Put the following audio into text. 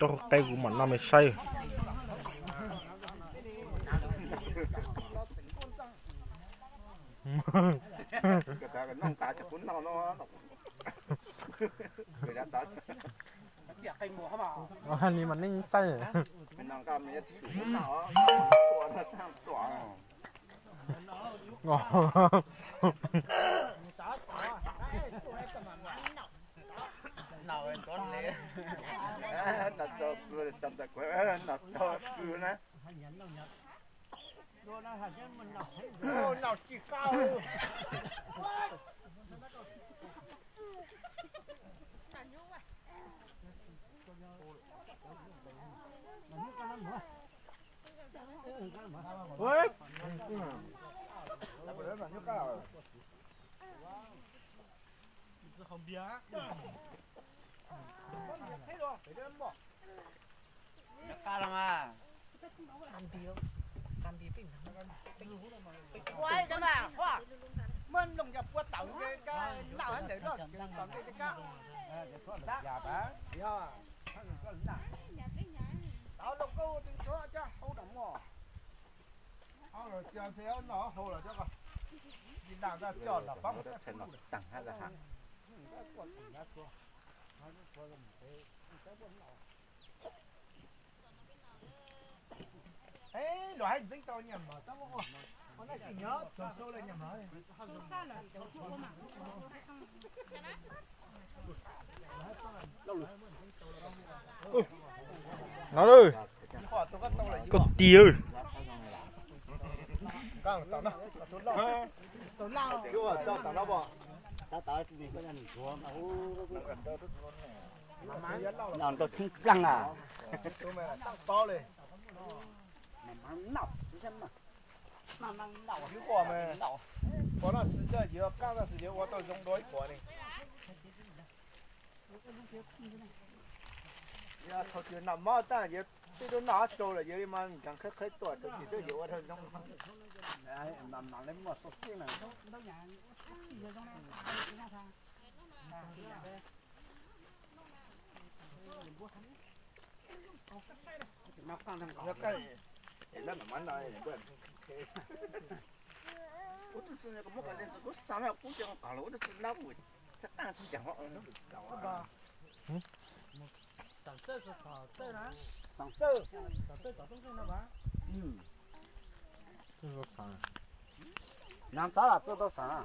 Rau qe kuv mam noj me saib. Ni mas nej saib. Muab nplooj cov puab tawm noj ntawm loj txog ntej kab. Yog, tau loo koj ua tw tsuav cov hau no mog. Hau los cia ntshe noj hau los cov ko. Ci daj ntaj coj los pab mus saib kuv. Luag hais ntxeev tau nyiam mov tab ua, ua noj sim nyob txog sau le nyiam mov. No, koj tiag. Noj ntau tseeb plaag a. Ua no tsis txawj yuav qaab tab sis yuav ua tau zoo dua ib puas li. Yog thaum twg noj mov tag yuav twb noj tsau lawm yuav li mas nkees qhib qhib tuaj thaum twg twb yuav ua tau zoo. Mam mam li muaj txoj txij na. Ua tus txi ko muab kom leej txiv kub xa na kub cov qos los ua tus txi nab mus tsa qaj tsis ceem. Nab txab txawj tau xav na.